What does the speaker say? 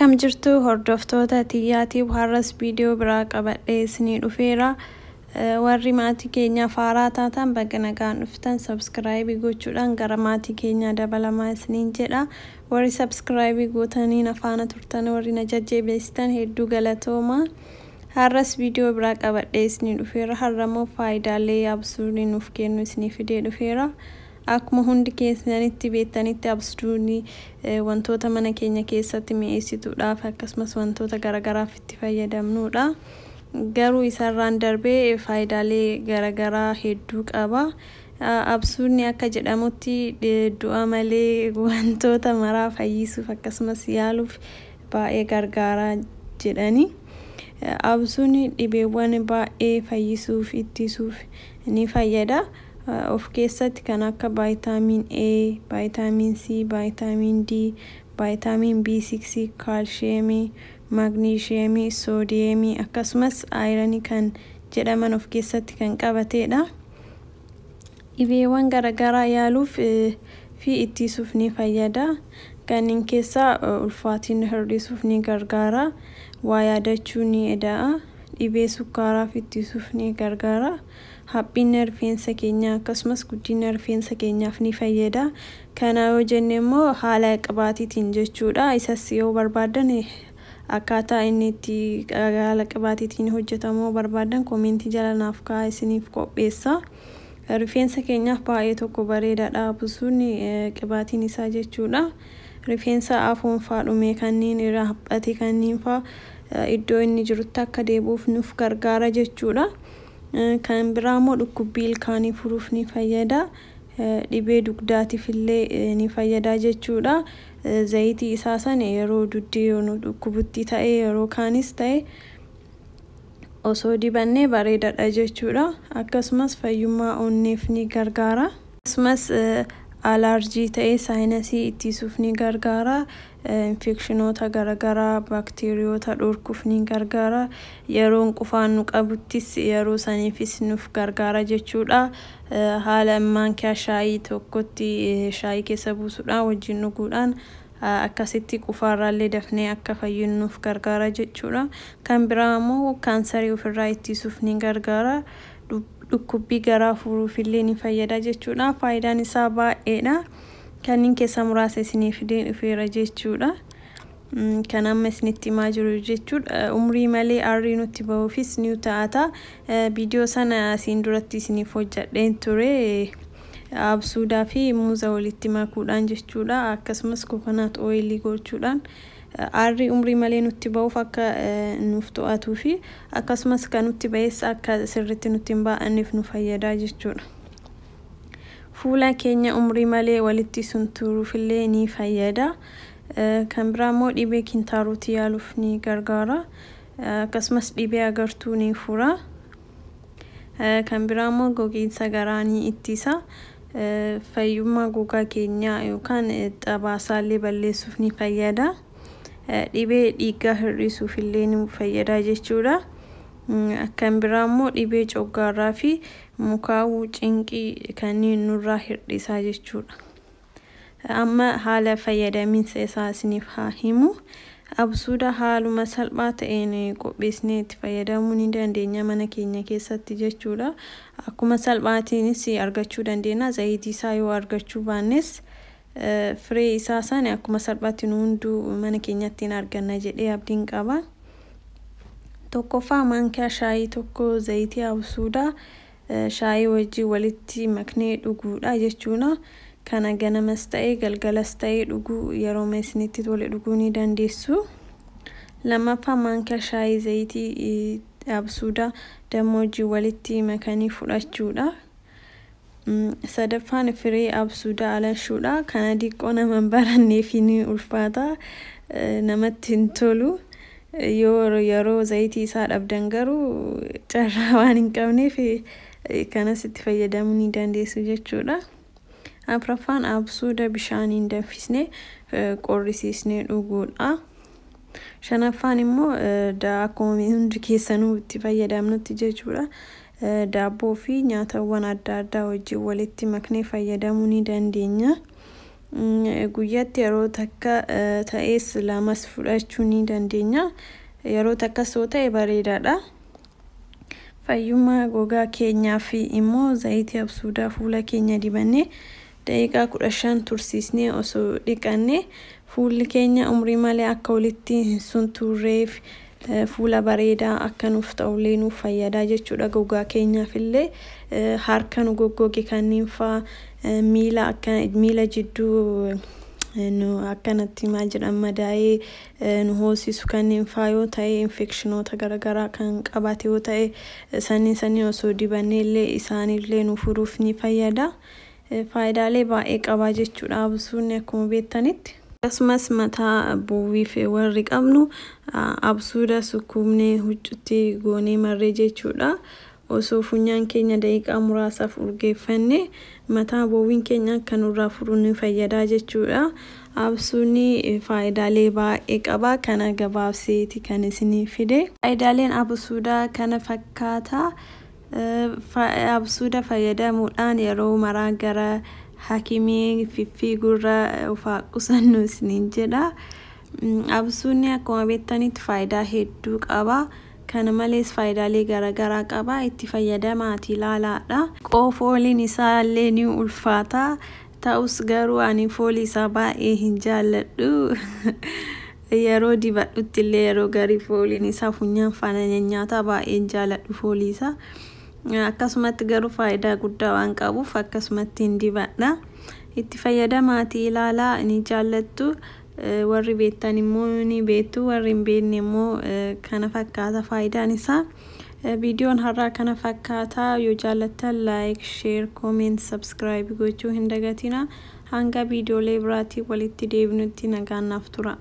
Akkam jirtu hordoftoota Tiyyaatiif har'as viidiyoo biraa qabadhee isinii dhufeera. Warri maatii keenyaaf haaraa taatan baga nagaan dhuftan, subscribe gochuudhaan gara maatii keenyaa dabalamaa isiniin jedha. Warri subscribe gootanii na faana turtan, warri na jajjabeessitan hedduu galatooma. Har'as viidiyoo biraa qabadhee isinii dhufeera. Har'a immoo faayidaalee absuudni nuuf kennu isinii fidee dhufeera. Akkuma hundi keessanitti beektanitti, absuudni wantoota mana keenya keessatti mi'eessituudhaaf akkasumas wantoota garagaraaf itti fayyadamnudha. Garuu isarraan darbee faayidaalee garagaraa hedduu qaba. Absuudni akka jedhamutti du'a malee wantoota maraa fayyisuuf akkasumas yaaluuf baay'ee gargaara jedhani. Absuudni dhibeewwan baay'ee fayyisuuf, ittisuuf ni fayyada. Of keessatti kan akka vitamin A, vitamin C, vitamin D, vitamin B6, kaalshiyeemii, maagniishiyeemii, soodiyeemii akkasumas iron kan jedhaman of keessatti kan qabatedha. Dhibeewwan garaagaraa yaaluuf fi ittisuuf ni fayyada. Kanneen keessaa ulfaatina hir'isuuf ni gargaara. Waa yaadachuu ni eda'a. Dhibee sukkaaraaf ittisuuf ni gargaara. Haphina rifeensa keenyaa akkasumas guddina rifeensa keenyaaf ni fayyada. Kana yoo jenne immoo haala qibaatiitiin jechuudha. Isas yoo barbaadan, akkaataa inni itti haala qibaatiitiin hojjetamuu barbaadan, comment jala naaf kaa'aa, isiniif qopheessa. Rifeensa keenyaaf baay'ee tokko bareedaadha absuudni, qibaatiin isaa jechuudha. Rifeensa afuun faa dhume, kanneen irraa haphate, kanneen faa iddoo inni jirutti akka deebi'uuf nuuf gargaara jechuudha. Kan biraa immoo dhukkubbii ilkaanii furuuf ni fayyada. Dhibee dugdaatiif illee ni fayyada jechuudha. Zayitii isaa sana yeroo dugdi nu dhukkubutti ta'e, yeroo kaanis ta'e osoo dibannee bareedaadha jechuudha. Akkasumas fayyummaa onneef ni gargaara. Akkasumas alaarjii ta'e sinus ittisuuf ni gargaara. Infekshinoota garaagaraa, baakteeriyoota dhorkuuf ni gargaara. Yeroon qufaan nu qabuttis yeroo saniifis nuuf gargaara jechuudha. Haala maankiyaa shaayii tokkotti shaayii keessa buusuudhaan wajjin dhuguudhaan akkasitti qufaarraallee dafnee akka fayyinu nuuf gargaara jechuudha. Kan biraa immoo kaansarii ofirraa ittisuuf ni gargaara. Dhukkubbii garaa furuuf illee ni fayyada jechuudha. Faayidaan isaa baay'eedha. Kanneen keessaa muraasa isinii fidee dhufeera jechuudha. Kan amma isinitti himaa jiru jechuudha. Umrii malee aarrii nutti bahuufis ni ta'ata. Viidiyoo sana asiin duratti isiniif hojjedheen ture. Absuudaa fi muuza walitti makuudhaan jechuudha. Akkasumas coconut oil gochuudhaan aarrii umrii malee nutti bahuuf akka nuuf to'atuu fi akkasumas kan nutti bahes akka sirriitti nutti hin baa'anneef nu fayyada jechuudha. Fuula keenya umrii malee walitti sunturuuf illee ni fayyada. Kan biraa immoo dhibee kintaarotii yaaluuf ni gargaara. Akkasumas dhibee agartuu ni fura. Kan biraa immoo gogiinsa garaa ni ittisa. Fayyummaa gogaa keenyaa yookaan xabaasaallee balleessuuf ni fayyada. Dhibee dhiigaa hir'isuuf illee ni fayyada jechuudha. Kan biraa immoo dhibee coggaarraa fi mukaawuu, cinqii kanneen nurraa hir'isaa jechuudha. Amma haala fayyadamiinsa isaa isiniif haa himu. Absuuda haaluma salphaa ta'een qopheessinee itti fayyadamuu ni dandeenya mana keenya keessatti jechuudha. Akkuma salphaatiinis argachuu dandeenya. Zayitii isaa yoo argachuu baannes, firee isaa sana akkuma salphaatti nu hunduu mana keenyatti hin arganna jedhee abdiin qaba. Tokkoffaa, maankiyaa shaayii tokko zayitii absuudaa shaayii wajjin walitti maknee dhuguudha jechuudha. Kana ganamas ta'e galgalas ta'e dhuguu, yeroo isinitti tole dhuguu ni dandeessu. Lammaffaa, maankiyaa shaayii zayitii absuudaa damma wajjin walitti makanii fudhachuudha. Sadaffaan, firee absuudaa alashuudha. Kana diqqoo nama hin baranneef ni ulfaata. Namatti hin tolu. Yoo yeroo zayitii isaa dhabdan garuu carraa waan hin qabneef kanas itti fayyadamuu ni dandeessu jechuudha. Afuraffaan, absuuda bishaaniin danfisnee qorrisiisnee dhuguudha. Shanaffaan immoo akkuma hundi keessanuu itti fayyadamnutti jechuudha. Daabboo fi nyaatawwan adda addaa wajjin walitti maknee fayyadamuu ni dandeenya. Guyyaatti yeroo takka ta'es lamas fudhachuu ni dandeenya. Yeroo takkas yoo ta'e bareedaadha. Fayyummaa gogaa keenyaaf immoo zayitii absuudaa fuula keenya dibannee daqiiqaa 15 tursiisnee osoo dhiqanne fuulli keenya umrii malee akka walitti hin sunturreef, fuula bareedaa akka nuuf ta'ullee nuuf fayyadaa jechuudha. Gogaa keenyaaf illee harka nu goggoge kanneen faa, miila akka miila jidduu nu akkanatti maal jedhama madaa'ee nu hoosisu kanneen faa yoo ta'e, infekshinoota garaagaraa kan qabate yoo ta'e, saniin sanii osoo dibannee illee isaanillee nu furuuf ni fayyada. Faayidaalee baay'ee qaba jechuudha absuudni akkuma beektanitti. Akkasumas mataa buuwiif warri qabnu absuuda sukkuumnee huccuutti goonee marree jechuudha. Osoo funyaan keenya daqiiqaa muraasaaf urgeeffanne mataa boowwiin keenya akka nurraa furu ni fayyada jechuudha. Absuudni faayidaalee baay'ee qaba. Kana gabaabseeti kan isinii fide. Faayidaaleen absuudaa kana fakkaata. Absuuda fayyadamuudhaan yeroo maraa gara hakimii fiffiigurra of haa qusannu isiniin jedha. Absuudni akkuma beektanitti faayidaa hedduu qaba. Kana malees faayidaalee garaagaraa qaba. Itti fayyadamaatii ilaalaadha. Qoofooliin isaa illee ni ulfaata. Ta'us garuu ani foolii isaa baay'ee hin jaalladhu. Yeroo dibadhutti illee yeroo garii fooliin isaa funyaan faana nyaata, baay'ee hin jaalladhu foolii isaa. Akkasumatti garuu faayidaa guddaa waan qabuuf akkasumatti hin dibadha. Itti fayyadamaatii ilaalaa, ni jaallattu. Warri beektan immoo ni beektu, warri hin beekne immoo kana fakkaata faayidaan isaa. Viidiyoon har'aa kana fakkaata. Yoo jaallattan like, share, comment, subscribe gochuu hin dagatina. Hanga viidiyoolee biraatii walitti deebinutti nagaan naaf tura.